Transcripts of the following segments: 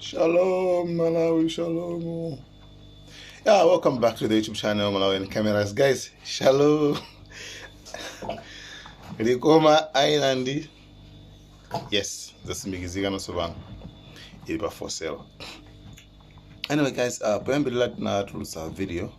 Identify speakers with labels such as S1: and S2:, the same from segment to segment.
S1: Shalom, Malawi, shalom. Yeah, welcome back to the YouTube channel, Malawian Cameras. Guys, shalom. Likoma Island. Yes, zatsimikizika nonso pano. Ili pa for sale. Anyway, guys, poyambirira tinatulutsa video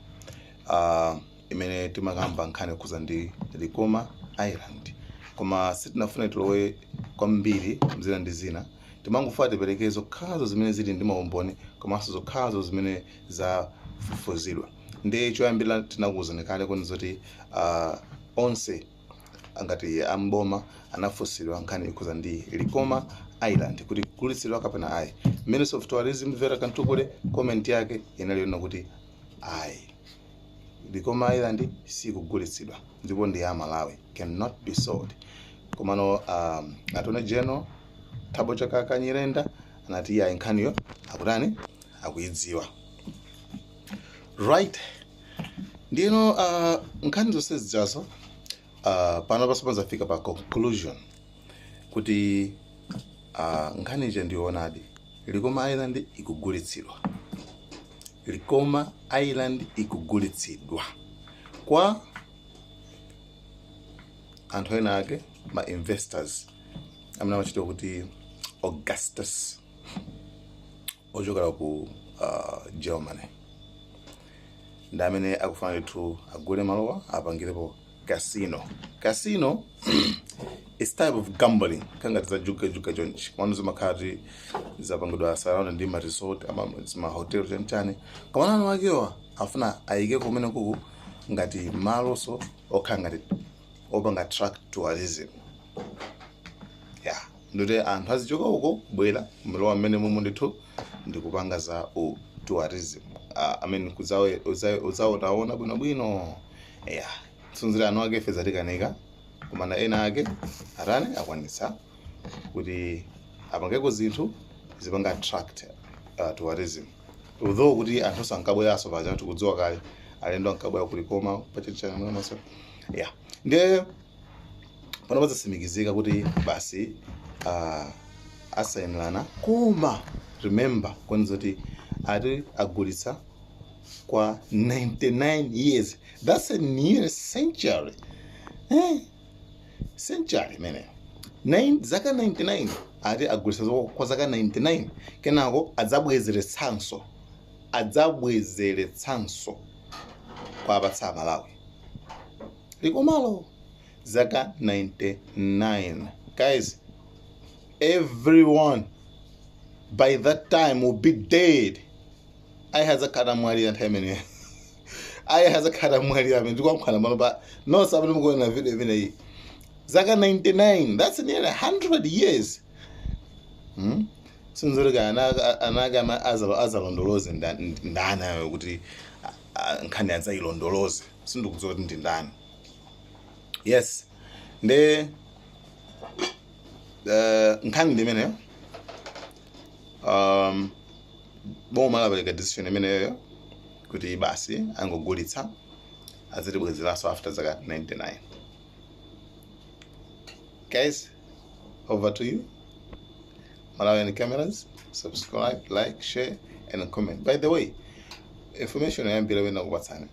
S1: imene timakamba nkhani yokhuza ndi Likoma Island. Koma sitinafune tilowe kwambiri mzina ndi zina. Timangofuna tipereke zokhazo zimene zili ndi maumboni komanso zokhazo zimene zafufuzidwa. Ndi choyambirira tinakuwuzani kale kuni zoti onse angati amboma anafunsidwa nkhani yokhuza ndi Likoma Island kuti kugulitsidwa kapena ayi. Minister of Tourism Vera Kantukule comment yake inali yonena kuti ayi, Likoma Island sikugulitsidwa ndipo ndi ya Malawi, cannot be sold. Komano Attorney General Thabo Chakaka Nyirenda anati iye ayi, nkhaniyo akutani, akuidziwa, right? Ndino nkhani zonse zijazo pano paso zafika pa conclusion kuti nkhani ija ndionadi, Likoma Island ikugulitsidwa. Likoma Island ikugulitsidwa kwa anthu ena ake, ma investors amene amachitwa kuti Augustus, ochokera ku Germany, ndi amene akufuna ndithu agule malowa apangirepo casino. Casino is type of gambling, kangati zajugajuga chonchi, komano zimakhala kuti zapangidwa surround ndi ma resort ama ma hotel chanichani. Komano anu akewa afuna ayike kumene kuku ngati malonso okhala ngati opanga attract tourism, yeah, ndikuti anthu azichoka uko kubwera mlowa mmene mumu ndithu ndikupanga za u tourism, I mean kudzaonaona bwinobwino, yeah. Tsunzira anu ake ife zatikanika, komana ena ake atani, akwanitsa kuti apangeko zinthu zipanga attract tourism, although kuti anthu sankabweranso paja tikudziwa kale alendo ankabwera kulikoma pachachanaso, yeah. Ndiye pano pazatsimikizika kuti basi asayinirana. Koma remember kwanza kuti ati agulitsa kwa 99 years, that's a near century, eh? Century imeneyo. Zaka 99 ati agulitsa kwa zaka 99, kenako adzabwezeretsanso kwa apatsa Malawi likomalo zaka 99. Guys, everyone by that time will be dead. Ayi, hazakhala mwalira nthawi imeneyo, ayi, hazakhala mwalira amene ndikuyankhula pano pa nonse amene mukuona video imeneyi. Zaka 99, that's nearly 100 years, Sinzoti anake azalondoloze ndani ayo kuti nkhani adzayilondoloze, sindikudziwa kuti ndi ndani. Yes, nde nkhani ndi imeneyo. Boma lapereka decision imeneyo kuti basi angogulitsa, azitibwezeranso after zaka 99. Guys, over to you, Malawian Cameras. Subscribe, like, share and comment. By the way, information yambira wena kupatsana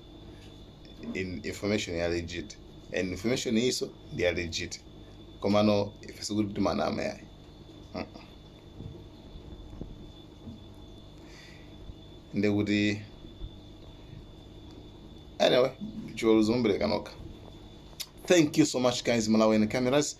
S1: in information ya legit, and information iso ndi ya legit, komano ife sikuti timanama yayi. Ndikuti anyway, chiweruzo mumbereka nokha. Thank you so much, guys. Malawian Cameras.